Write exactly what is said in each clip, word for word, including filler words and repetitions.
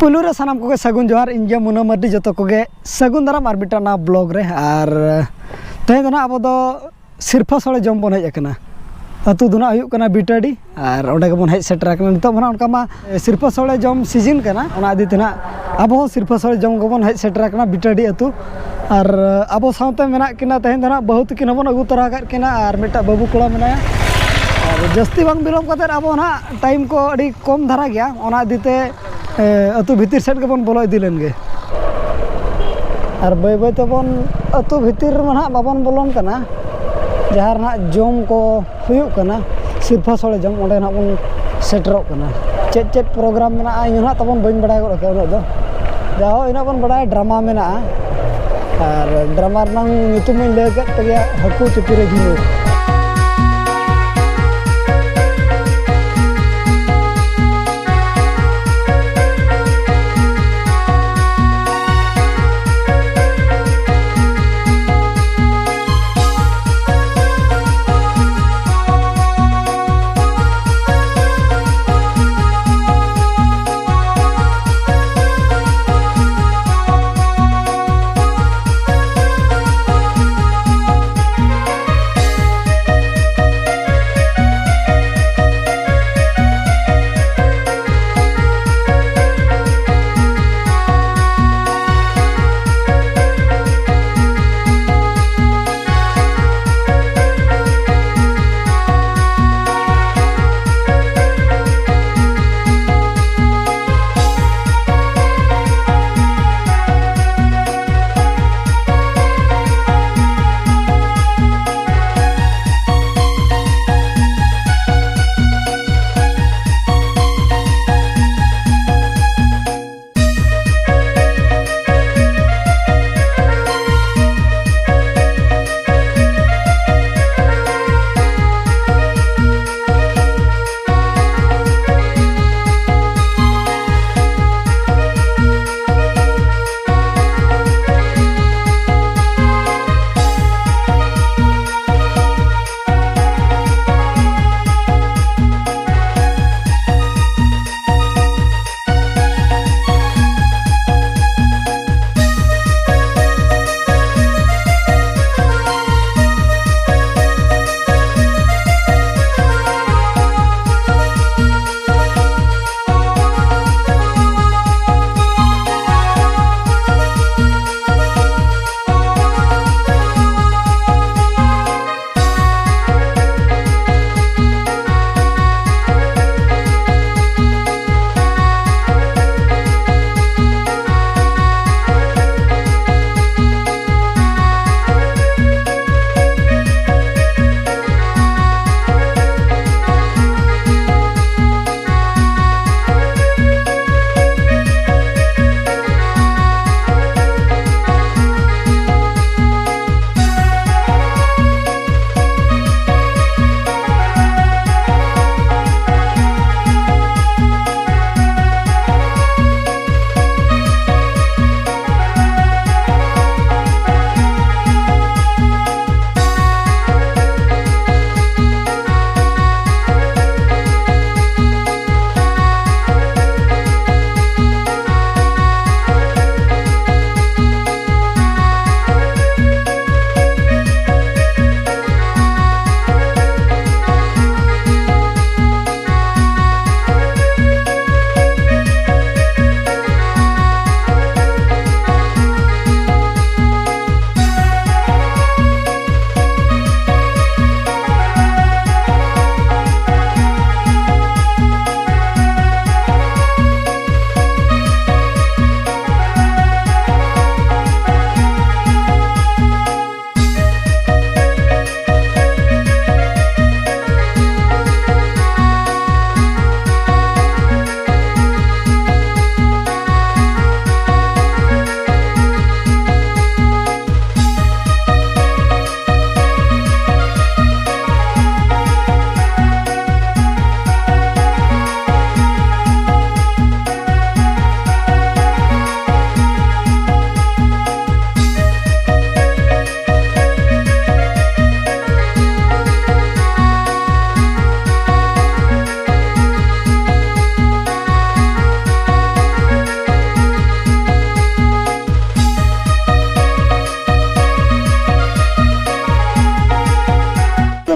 ᱯᱩᱭᱞᱩ ᱨᱮ ᱥᱟᱱᱟᱢ ᱠᱚᱜᱮ ᱥᱟᱹᱜᱩᱱ ᱡᱚᱦᱟᱨ᱾ ᱤᱧ ᱜᱮ ᱢᱩᱱᱟᱹ ᱢᱟᱹᱨᱰᱤ, ᱡᱚᱛᱚ ᱠᱚᱜᱮ ᱥᱟᱹᱜᱩᱱ ᱫᱟᱨᱟᱢ ᱟᱨ ᱢᱤᱫᱴᱟᱝ ᱱᱟᱣᱟ ᱵᱞᱚᱜ ᱨᱮ᱾ ᱟᱨ ᱛᱮᱦᱮᱧ ᱫᱚ ᱱᱟᱦᱟᱜ ᱟᱵᱚ ᱫᱚ ᱥᱤᱨᱯᱷᱟᱹ ᱥᱚᱲᱮ ᱡᱚᱢ ᱵᱚᱱ ᱦᱮᱡ ᱟᱠᱟᱱᱟ᱾ ᱟᱹᱛᱩ ᱫᱚ ᱱᱟᱦᱟᱜ ᱦᱩᱭᱩᱜ ᱠᱟᱱᱟ ᱵᱤᱴᱟᱹᱰᱤ, ᱟᱨ ᱚᱸᱰᱮ ᱜᱮᱵᱚᱱ ᱦᱮᱡ ᱥᱮᱴᱮᱨ ᱟᱠᱟᱱᱟ᱾ ᱱᱤᱛᱚᱜ ᱢᱟ ᱱᱟᱦᱟᱜ ᱚᱱᱠᱟ ᱢᱟ ᱥᱤᱨᱯᱷᱟᱹ ᱥᱚᱲᱮ ᱡᱚᱢ ᱥᱤᱡᱤᱱ ᱠᱟᱱᱟ, ᱚᱱᱟ ᱤᱫᱤ ᱛᱮ ᱱᱟᱦᱟᱜ ᱟᱵᱚ ᱦᱚᱸ ᱥᱤᱨᱯᱷᱟᱹ ᱥᱚᱲᱮ ᱡᱚᱢ ᱜᱮᱵᱚᱱ ᱦᱮᱡ ᱥᱮᱴᱮᱨ ᱟᱠᱟᱱᱟ ᱵᱤᱴᱟᱹᱰᱤ ᱟᱹᱛᱩ᱾ ᱟᱨ ᱟᱵᱚ ᱥᱟᱶᱛᱮ ᱢᱮᱱᱟᱜ ᱠᱤᱱᱟ ᱛᱮᱦᱮᱧ ᱫᱚ ᱱᱟᱦᱟᱜ ᱵᱟᱹᱦᱩ ᱛᱟᱹᱠᱤᱱ ᱦᱚᱸᱵᱚᱱ ᱟᱹᱜᱩ ᱛᱚᱨᱟ ᱟᱠᱟᱫ ᱠᱤᱱᱟ, ᱟᱨ ᱢᱤᱫᱴᱟᱝ ᱵᱟᱹᱵᱩ ᱠᱚᱲᱟ ᱢᱮᱱᱟᱭᱟ᱾ ᱟᱨ ᱡᱟᱹᱥᱛᱤ ᱵᱟᱝ ᱵᱤᱞᱚᱢ ᱠᱟᱛᱮᱫ ᱟᱵᱚ ᱱᱟᱦᱟᱜ ᱴᱟᱭᱤᱢ ᱠᱚ ᱟᱹᱰᱤ ᱠᱚᱢ ᱫᱷᱟᱨᱟ ᱜᱮᱭᱟ, ᱚᱱᱟ ᱤᱫᱤ ᱛᱮ ᱮ, ᱟᱹᱛᱩ ᱵᱷᱤᱛᱤᱨ ᱥᱮᱫ ᱜᱮᱵᱚᱱ ᱵᱚᱞᱚ ᱤᱫᱤ ᱞᱮᱱ ᱜᱮ᱾ ᱟᱨ ᱵᱟᱹᱭ ᱵᱟᱹᱭ ᱛᱮᱵᱚᱱ ᱟᱹᱛᱩ ᱵᱷᱤᱛᱤᱨ ᱨᱮᱢᱟ ᱱᱟᱦᱟᱜ ᱵᱟᱵᱚᱱ ᱵᱚᱞᱚᱱ ᱠᱟᱱᱟ, ᱡᱟᱦᱟᱸ ᱨᱮ ᱱᱟᱦᱟᱜ ᱡᱚᱢ ᱠᱚ ᱦᱩᱭᱩᱜ ᱠᱟᱱᱟ, ᱥᱤᱨᱯᱷᱟᱹ ᱥᱚᱲᱮ ᱡᱚᱢ, ᱚᱸᱰᱮ ᱱᱟᱦᱟᱜ ᱵᱚᱱ ᱥᱮᱴᱮᱨᱚᱜ ᱠᱟᱱᱟ᱾ ᱪᱮᱫ ᱪᱮᱫ ᱯᱨᱳᱜᱨᱟᱢ ᱢᱮᱱᱟᱜᱼᱟ, ᱤᱧ ᱦᱚᱸ ᱱᱟᱦᱟᱜ ᱛᱟᱵᱚᱱ ᱵᱟᱹᱧ ᱵᱟᱲᱟᱭ ᱜᱚᱫ ᱠᱟᱜᱼᱟ ᱩᱱᱟᱹᱜ ᱫᱚ᱾ ᱡᱟᱦᱳ, ᱤᱱᱟᱹᱜ ᱵᱚᱱ ᱵᱟᱲᱟᱭᱟ, ᱰᱨᱟᱢᱟ ᱢᱮᱱᱟᱜᱼᱟ, ᱟᱨ ᱰᱨᱟᱢᱟ ᱨᱮᱱᱟᱝ ᱧᱩᱛᱩᱢ ᱤᱧ ᱞᱟᱹᱭ ᱟᱠᱟᱫ ᱛᱮᱜᱮ, ᱦᱟᱹᱠᱩ ᱪᱩᱯᱤ ᱨᱮ ᱡᱷᱤᱱᱩᱠ᱾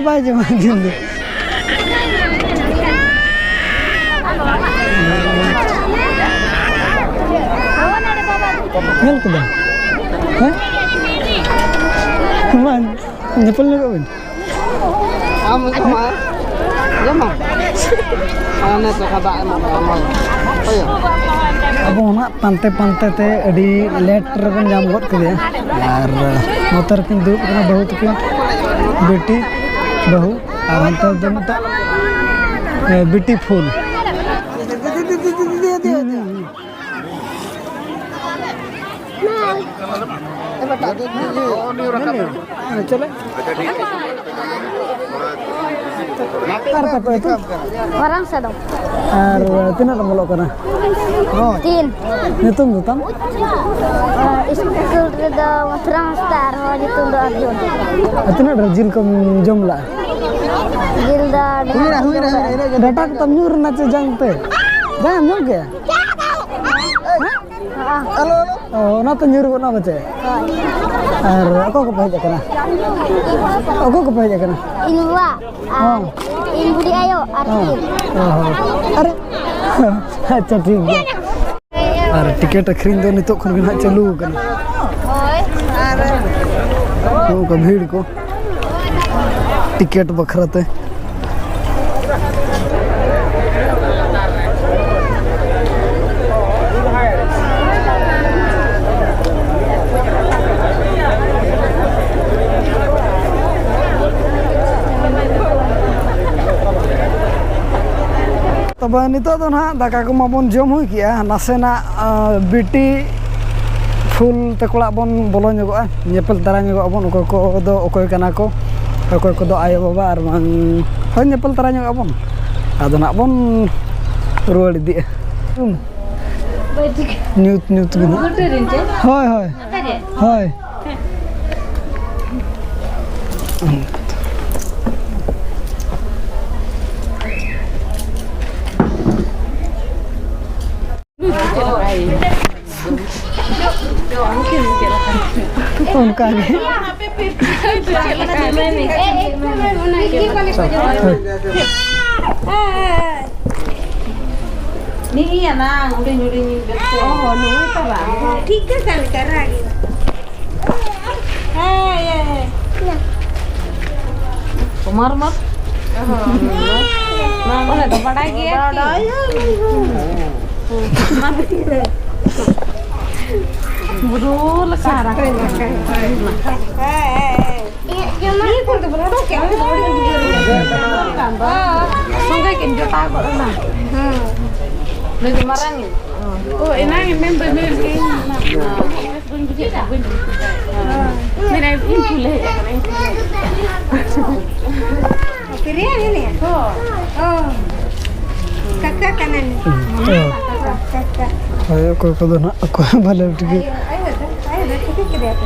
ᱵᱟᱭ ᱡᱚᱢᱟ ᱡᱤᱞ ᱫᱚ᱾ ᱧᱮᱞ ᱠᱮᱫᱟ? ᱦᱮᱸ? ᱵᱟᱝ, ᱧᱮᱯᱮᱞ ᱧᱚᱜᱚᱜ ᱵᱤᱱ᱾ ᱟᱢ ᱡᱚᱢᱟ? ᱡᱚᱢᱟ? ᱟᱨ ᱚᱱᱮ ᱪᱟᱠᱷᱟ ᱫᱟᱜ ᱮᱢᱟᱜ ᱢᱮ, ᱟᱢ ᱦᱚᱸ᱾ ᱦᱳᱭ᱾ ᱟᱵᱚ ᱦᱚᱸ ᱱᱟᱜ ᱯᱟᱱᱛᱮ ᱯᱟᱱᱛᱮ ᱛᱮ ᱟᱹᱰᱤ ᱞᱮᱴ ᱨᱮᱵᱚᱱ ᱧᱟᱢ ᱜᱚᱫ ᱠᱮᱫᱮᱭᱟ᱾ ᱟᱨ ᱱᱚᱛᱮ ᱨᱮᱠᱤᱱ ᱫᱩᱲᱩᱵ ᱠᱟᱱᱟ ᱵᱟᱹᱦᱩ ᱛᱟᱹᱠᱤᱱ, ᱵᱤᱴᱤ ᱵᱟᱹᱦᱩ, ᱟᱨ ᱦᱟᱱᱛᱮ ᱫᱚ ᱢᱤᱫᱴᱟᱝ, ᱮ, ᱵᱤᱴᱤ ᱯᱷᱩᱞ᱾ ᱦᱮᱸ, ᱪᱚᱞᱮ᱾ ᱟᱨ ᱛᱟᱯᱚᱨ ᱟᱹᱛᱩ? ᱢᱟᱨᱟᱝ ᱥᱟᱫᱚᱢ᱾ ᱟᱨ ᱛᱤᱱᱟᱹᱜ ᱨᱮᱢ ᱚᱞᱚᱜ ᱠᱟᱱᱟ? ᱛᱤᱱ᱾ ᱧᱩᱛᱩᱢ ᱫᱚ ᱛᱟᱢ? ᱟᱨ ᱥᱠᱩᱞ ᱨᱮᱫᱚ ᱢᱚᱛᱷᱩᱨᱟᱢ ᱦᱟᱸᱥᱫᱟ ᱟᱨ ᱦᱚᱲ ᱧᱩᱛᱩᱢ ᱫᱚ ᱚᱨᱡᱩᱱ᱾ ᱟᱨ ᱛᱤᱱᱟᱹᱜ ᱰᱷᱮᱨ ᱡᱤᱞ ᱠᱚᱢ ᱡᱚᱢ ᱞᱟᱜᱼᱟ? ᱡᱤᱞ ᱫᱚ ᱰᱷᱮᱨ ᱰᱟᱴᱟ ᱠᱚᱛᱟᱢ ᱧᱩᱨ ᱮᱱᱟ ᱪᱮ ᱡᱟᱝ ᱛᱮ? ᱡᱟᱝ ᱧᱩᱨ ᱜᱮ? ᱦᱮᱸ? ᱚ, ᱚᱱᱟᱛᱮ ᱧᱩᱨ ᱜᱚᱫ ᱱᱟ ᱯᱟᱪᱮ? ᱦᱳᱭ᱾ ᱟᱨ ᱚᱠᱚᱭ ᱠᱚᱯᱮ ᱦᱮᱡ ᱟᱠᱟᱱᱟ? ᱚᱠᱚᱭ ᱠᱚᱯᱮ ᱦᱮᱡ ᱟᱠᱟᱱᱟ? ᱤᱧ ᱵᱟᱵᱟ ᱟᱨ ᱦᱚᱸ᱾ ᱤᱧ ᱵᱩᱰᱤ ᱟᱭᱳ ᱟᱨ ᱦᱚᱸ᱾ ᱤᱧ᱾ ᱚ ᱦᱚᱸ᱾ ᱟᱨᱮ, ᱟᱪᱪᱷᱟ, ᱴᱷᱤᱠ ᱜᱮᱭᱟ᱾ ᱟᱨ ᱴᱤᱠᱤᱴ ᱟᱹᱠᱷᱨᱤᱧ ᱫᱚ ᱱᱤᱛᱚᱜ ᱠᱷᱚᱱ ᱜᱮ ᱱᱟᱦᱟᱜ ᱪᱟᱹᱞᱩ ᱟᱠᱟᱱᱟ᱾ ᱱᱚᱝᱠᱟ ᱵᱷᱤᱲ ᱠᱚ᱾ ᱴᱤᱠᱤᱴ ᱵᱟᱠᱷᱨᱟ ᱛᱮ᱾ ᱛᱚᱵᱮ ᱱᱤᱛᱚᱜ ᱫᱚ ᱱᱟᱦᱟᱜ ᱫᱟᱠᱟ ᱠᱚ ᱢᱟᱵᱚᱱ ᱡᱚᱢ ᱦᱩᱭ ᱠᱮᱜᱼᱟ, ᱱᱟᱥᱮᱱᱟᱜ, ᱟᱸ, ᱵᱤᱴᱤ ᱯᱷᱩᱞ ᱛᱟᱠᱚ ᱚᱲᱟᱜ ᱵᱚᱱ ᱵᱚᱞᱚ ᱧᱚᱜᱚᱜᱼᱟ, ᱧᱮᱯᱮᱞ ᱛᱟᱨᱟ ᱧᱚᱜᱚᱜ ᱟᱵᱚᱱ, ᱚᱠᱚᱭ ᱠᱚᱫᱚ ᱚᱠᱚᱭ ᱠᱟᱱᱟ ᱠᱚ, ᱚᱠᱚᱭ ᱠᱚᱫᱚ ᱟᱭᱳ ᱵᱟᱵᱟ, ᱟᱨ ᱵᱟᱝ ᱦᱳᱭ, ᱧᱮᱯᱮᱞ ᱛᱟᱨᱟ ᱧᱚᱜᱚᱜ ᱟᱵᱚᱱ᱾ ᱟᱫᱚ ᱱᱟᱦᱟᱜ ᱵᱚᱱ ᱨᱩᱣᱟᱹᱲ ᱤᱫᱤᱜᱼᱟ᱾ ᱧᱩᱛ ᱧᱩᱛ ᱜᱮ ᱱᱟᱦᱟᱜ᱾ ᱦᱳᱭ, ᱦᱳᱭ᱾ ᱦᱳᱭ᱾ ᱚᱱᱠᱟ ᱜᱮ᱾ ᱱᱤᱭᱟᱹ ᱱᱟᱝ ᱦᱩᱰᱤᱧ ᱦᱩᱰᱤᱧ ᱵᱮᱥ ᱠᱚ᱾ ᱚ, ᱱᱩᱭ ᱛᱚ ᱵᱟᱝ᱾ ᱴᱷᱤᱠ ᱜᱮ ᱠᱟᱱ ᱠᱟᱱᱟ᱾ ᱦᱮᱸ, ᱦᱮᱸ, ᱦᱮᱸ᱾ ᱠᱩᱢᱟᱨ ᱢᱟ᱾ ᱚᱱᱟ ᱫᱚ ᱵᱟᱰᱟᱭ ᱜᱮᱭᱟ ᱠᱤ? ᱵᱟᱰᱟᱭᱟ᱾ ᱵᱩᱨᱩ ᱞᱮᱠᱟ ᱨᱟᱠᱟᱵ᱾ ᱦᱮᱸ, ᱦᱮᱸ, ᱦᱮᱸ᱾ ᱱᱤᱭᱟᱹ ᱠᱚᱨᱮ ᱫᱚ ᱵᱚᱞᱚ ᱩᱰᱩᱠ ᱠᱮᱫ, ᱩᱱᱤ ᱫᱚ ᱟᱹᱰᱤ ᱡᱳᱨ ᱜᱮ᱾ ᱥᱚᱸᱜᱮ ᱠᱤᱱ ᱡᱚᱴᱟᱣ ᱜᱚᱫ ᱮᱱᱟ᱾ ᱦᱮᱸ᱾ ᱱᱩᱭ ᱫᱚ ᱢᱟᱨᱟᱝ ᱤᱡ᱾ ᱚ, ᱮᱱᱟᱝ ᱮ ᱢᱮᱱ ᱫᱚ ᱢᱮᱱ ᱜᱮ, ᱤᱧ ᱢᱟ ᱵᱟᱹᱧ ᱵᱩᱡᱷᱟᱹᱣ ᱫᱟ, ᱵᱟᱹᱧ ᱵᱩᱡᱷᱟᱹᱣ ᱫᱟ᱾ ᱢᱮᱱᱟ, ᱤᱧ ᱠᱩᱞᱮ ᱦᱮᱡ ᱟᱠᱟᱱᱟ, ᱤᱧ ᱠᱩᱞᱮ ᱦᱮᱡ ᱟᱠᱟᱱᱟ᱾ ᱯᱨᱤᱭᱟ ᱢᱮᱱᱟᱭᱟ? ᱦᱳᱭ᱾ ᱚ᱾ ᱠᱟᱠᱟ ᱠᱟᱱᱟᱭ᱾ ᱦᱳᱭ᱾ ᱠᱟᱠᱟ᱾ ᱦᱳᱭ, ᱚᱠᱚᱭ ᱠᱚᱫᱚ ᱱᱟᱦᱟᱜ ᱚᱠᱚᱭ ᱦᱚᱸ ᱵᱟᱞᱮ ᱴᱷᱤᱠᱟᱹ᱾ ᱟᱭᱳ, ᱟᱭᱳ ᱫᱚ, ᱟᱭᱳ ᱫᱚ ᱴᱷᱤᱠᱟᱹ ᱠᱮᱫᱮᱭᱟ ᱯᱮ?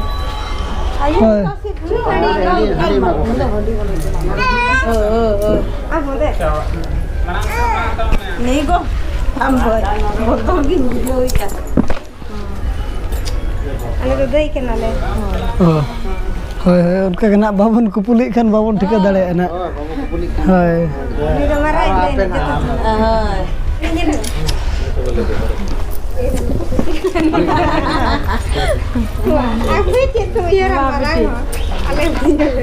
ᱟᱭᱳ ᱦᱳᱭ᱾ ᱫᱚ ᱥᱤᱴᱷᱟᱹ ᱦᱟᱹᱲᱤ ᱦᱟᱹᱲᱤ ᱦᱟᱹᱲᱤ ᱢᱟ ᱵᱚᱞᱮ᱾ ᱦᱳᱭ, ᱦᱳᱭ, ᱦᱳᱭ᱾ ᱟᱢ ᱵᱚᱞᱮ᱾ ᱱᱤᱭᱟᱹ ᱠᱚ ᱟᱢ ᱵᱚᱞᱮ᱾ ᱵᱚᱛᱚᱨ ᱜᱤᱧ ᱵᱩᱡᱷᱟᱹᱣ ᱮᱫᱟ᱾ ᱟᱞᱮ ᱫᱚ ᱫᱟᱹᱭ ᱠᱟᱱᱟᱞᱮ᱾ ᱚ᱾ ᱦᱳᱭ, ᱦᱳᱭ, ᱚᱱᱠᱟ ᱜᱮ ᱱᱟᱜ ᱵᱟᱵᱚᱱ ᱠᱩᱯᱩᱞᱤᱜ ᱠᱷᱟᱱ ᱵᱟᱵᱚᱱ ᱴᱷᱤᱠᱟᱹ ᱫᱟᱲᱮᱭᱟᱜᱼᱟ ᱱᱟᱜ᱾ ᱦᱳᱭ, ᱵᱟᱵᱚᱱ ᱠᱩᱯᱩᱞᱤᱜ ᱠᱷᱟᱱ᱾ ᱦᱳᱭ᱾ ᱩᱱᱤ ᱫᱚ ᱢᱟᱨᱟᱝ ᱟᱨ ᱟᱯᱮ ᱜᱮ᱾ ᱱᱟᱜ᱾ ᱦᱳᱭ᱾ ᱟᱯᱮ ᱪᱮᱫ ᱯᱮ ᱩᱭᱦᱟᱹᱨᱟ ᱢᱟᱨᱟᱝ ᱦᱚᱸ? ᱟᱞᱮ ᱩᱭᱦᱟᱹᱨ᱾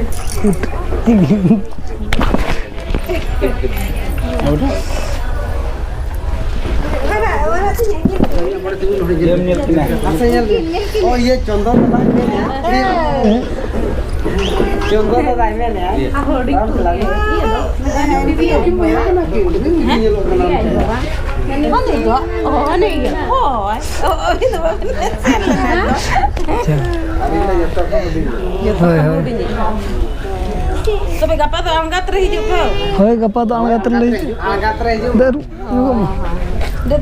ᱪᱮᱫ ᱮᱢ ᱧᱮᱞ ᱠᱤᱱᱟ? ᱱᱟᱥᱮ ᱧᱮᱞ ᱵᱤᱱ᱾ ᱚ, ᱤᱭᱟᱹ, ᱪᱚᱱᱫᱚᱱ ᱫᱟᱫᱟᱭ ᱢᱮᱱᱮᱫᱼᱟ᱾ ᱪᱚᱱᱫᱚᱱ ᱫᱟᱫᱟᱭ ᱢᱮᱱᱮᱫᱼᱟ᱾ ᱵᱟᱢ ᱪᱟᱞᱟᱜ ᱠᱟᱱᱟ? ᱧᱮᱞᱚᱜ ᱠᱟᱱᱟ᱾ ᱦᱳᱭ᱾ ᱚ, ᱩᱱᱤ ᱫᱚ, ᱚ, ᱩᱱᱤ ᱫᱚ ᱵᱟᱵᱮᱱ ᱢᱮᱱ ᱥᱮᱱ ᱞᱮᱱᱟ ᱛᱚ᱾ ᱟᱪᱪᱷᱟ᱾ ᱟᱹᱞᱤᱧ ᱫᱚ ᱡᱚᱛᱚ ᱠᱷᱚᱱ ᱦᱩᱰᱤᱧ᱾ ᱡᱚᱛᱚ ᱦᱳᱭ, ᱠᱷᱚᱱ ᱦᱳᱭ᱾ ᱦᱩᱰᱤᱧᱤᱡ᱾ ᱛᱚᱵᱮ ᱜᱟᱯᱟ ᱫᱚ ᱟᱬᱜᱟᱛ ᱨᱮ ᱦᱤᱡᱩᱜ ᱯᱮ᱾ ᱦᱳᱭ, ᱜᱟᱯᱟ ᱫᱚ ᱟᱬᱜᱟᱛ ᱨᱮᱞᱮ ᱦᱤᱡᱩᱜᱼᱟ᱾ ᱟᱬᱜᱟᱛ ᱨᱮ ᱦᱤᱡᱩᱜ ᱢᱮ᱾ ᱫᱟᱹᱨᱩᱵ ᱧᱚᱜᱚᱜ ᱢᱮ᱾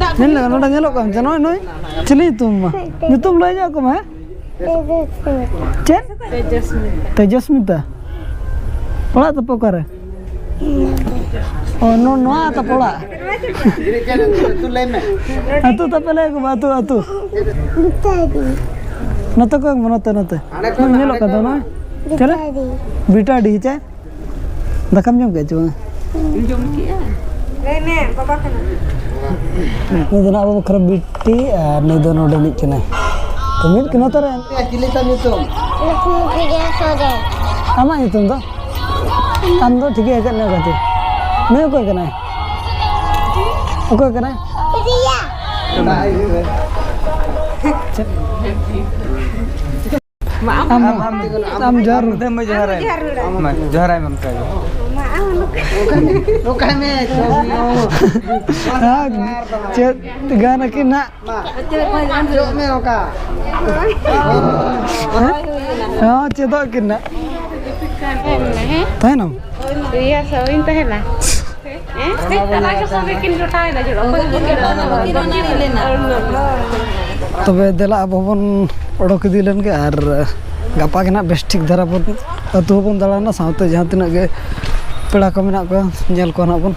ᱫᱟᱜ ᱧᱮᱞ ᱞᱮ, ᱱᱚᱰᱮ ᱧᱮᱞᱚᱜ ᱠᱟᱱ ᱪᱮ? ᱱᱚᱜᱼᱚᱭ ᱱᱩᱭ᱾ ᱪᱤᱞᱤ ᱧᱩᱛᱩᱢ ᱢᱟ? ᱧᱩᱛᱩᱢ ᱞᱟᱹᱭ ᱧᱚᱜ ᱟᱠᱚ ᱢᱮ᱾ ᱪᱮᱫ? ᱛᱮᱡᱚᱥᱢᱤᱛᱟ᱾ ᱛᱮᱡᱚᱥᱢᱤᱛᱟ᱾ ᱚᱲᱟᱜ ᱛᱟᱯᱮ ᱚᱠᱟᱨᱮ? ᱚ, ᱱᱚ-, ᱱᱚᱣᱟ ᱛᱟᱯᱮ ᱚᱲᱟᱜ? ᱟᱹᱛᱩ ᱞᱟᱹᱭ ᱢᱮ᱾ ᱟᱹᱛᱩ ᱛᱟᱯᱮ ᱞᱟᱹᱭ ᱟᱠᱚ ᱢᱮ, ᱟᱹᱛᱩ, ᱟᱹᱛᱩ᱾ ᱱᱚᱛᱮ ᱠᱚ, ᱱᱚᱛᱮ, ᱱᱚᱛᱮ᱾ ᱦᱟᱸᱰᱮ ᱠᱷᱚᱱ, ᱧᱮᱞᱚᱜ ᱦᱟᱸᱰᱮ ᱠᱟᱱ ᱠᱷᱚᱱ᱾ ᱛᱟᱵᱚᱱᱟ᱾ ᱪᱮᱫ ᱨᱮ? ᱵᱤᱴᱟᱰᱤ᱾ ᱵᱤᱴᱟᱰᱤ ᱪᱮ? ᱫᱟᱠᱟᱢ ᱡᱚᱢ ᱠᱮᱫ ᱪᱮ ᱵᱟᱝ? ᱤᱧ ᱡᱚᱢ ᱠᱮᱫᱼᱟ᱾ ᱞᱟᱹᱭ ᱢᱮ, ᱵᱟᱵᱟ ᱠᱟᱱᱟ᱾ ᱱᱩᱭ ᱫᱚ ᱱᱟᱜ ᱵᱟᱹᱵᱩ ᱠᱷᱟᱨᱟᱯ ᱵᱤᱴᱤ ᱟᱨ ᱱᱩᱭ ᱫᱚ ᱱᱚᱰᱮ ᱨᱤᱱᱤᱡ ᱠᱟᱱᱟᱭ᱾ ᱛᱚ ᱢᱤᱫ ᱠᱤᱱ ᱱᱚᱛᱮ ᱨᱮ᱾ ᱪᱤᱞᱤ ᱛᱟᱢ ᱧᱩᱛᱩᱢ? ᱞᱚᱠᱷᱢᱤᱯᱨᱤᱭᱟ ᱥᱚᱨᱮᱱ᱾ ᱟᱢᱟᱜ ᱧᱩᱛᱩᱢ ᱫᱚ? ᱟᱢ ᱫᱚ ᱴᱷᱤᱠ ᱜᱮ ᱦᱮᱡ ᱠᱟᱛᱮ ᱱᱩᱭ ᱜᱟᱛᱮ᱾ ᱱᱩᱭ ᱚᱠᱚᱭ ᱠᱟᱱᱟᱭ? ᱚᱠᱚᱭ ᱠᱟᱱᱟᱭ? ᱯᱨᱤᱭᱟ᱾ ᱪᱮᱫ? ᱟᱢ, ᱟᱢ, ᱟᱢ ᱡᱚᱦᱟᱨ᱾ ᱟᱢ ᱡᱚᱦᱟᱨ ᱟᱭ ᱢᱮ᱾ ᱢᱟ, ᱡᱚᱦᱟᱨ ᱟᱭ ᱢᱮ ᱚᱱᱠᱟ ᱜᱮ᱾ ᱱᱚᱝᱠᱟᱭ ᱢᱮ᱾ ᱦᱮᱸ, ᱪᱮᱫ ᱜᱟᱱ ᱟᱹᱠᱤᱱ ᱱᱟᱜ? ᱦᱮᱸ, ᱪᱮᱫᱚᱜ ᱟᱹᱠᱤᱱ ᱱᱟᱜ᱾ ᱛᱟᱦᱮᱱᱟᱢ? ᱤᱭᱟᱹ ᱥᱟᱶ ᱤᱧ ᱛᱟᱦᱮᱱᱟ᱾ ᱦᱮᱸ? ᱛᱚᱵᱮ ᱫᱮᱞᱟ, ᱟᱵᱚ ᱵᱚᱱ ᱚᱰᱚᱠ ᱤᱫᱤ ᱞᱮᱱ ᱜᱮ, ᱟᱨ ᱜᱟᱯᱟ ᱜᱮ ᱱᱟᱜ ᱵᱮᱥ ᱴᱷᱤᱠ ᱫᱷᱟᱨᱟ ᱵᱚᱱ ᱟᱹᱛᱩ ᱦᱚᱸᱵᱚᱱ ᱫᱟᱬᱟᱱᱟ, ᱥᱟᱶᱛᱮ ᱡᱟᱦᱟᱸ ᱛᱤᱱᱟᱹᱜ ᱜᱮ ᱯᱮᱲᱟ ᱠᱚ ᱢᱮᱱᱟᱜ ᱠᱚᱣᱟ, ᱧᱮᱞ ᱠᱚᱣᱟ ᱱᱟᱜ ᱵᱚᱱ᱾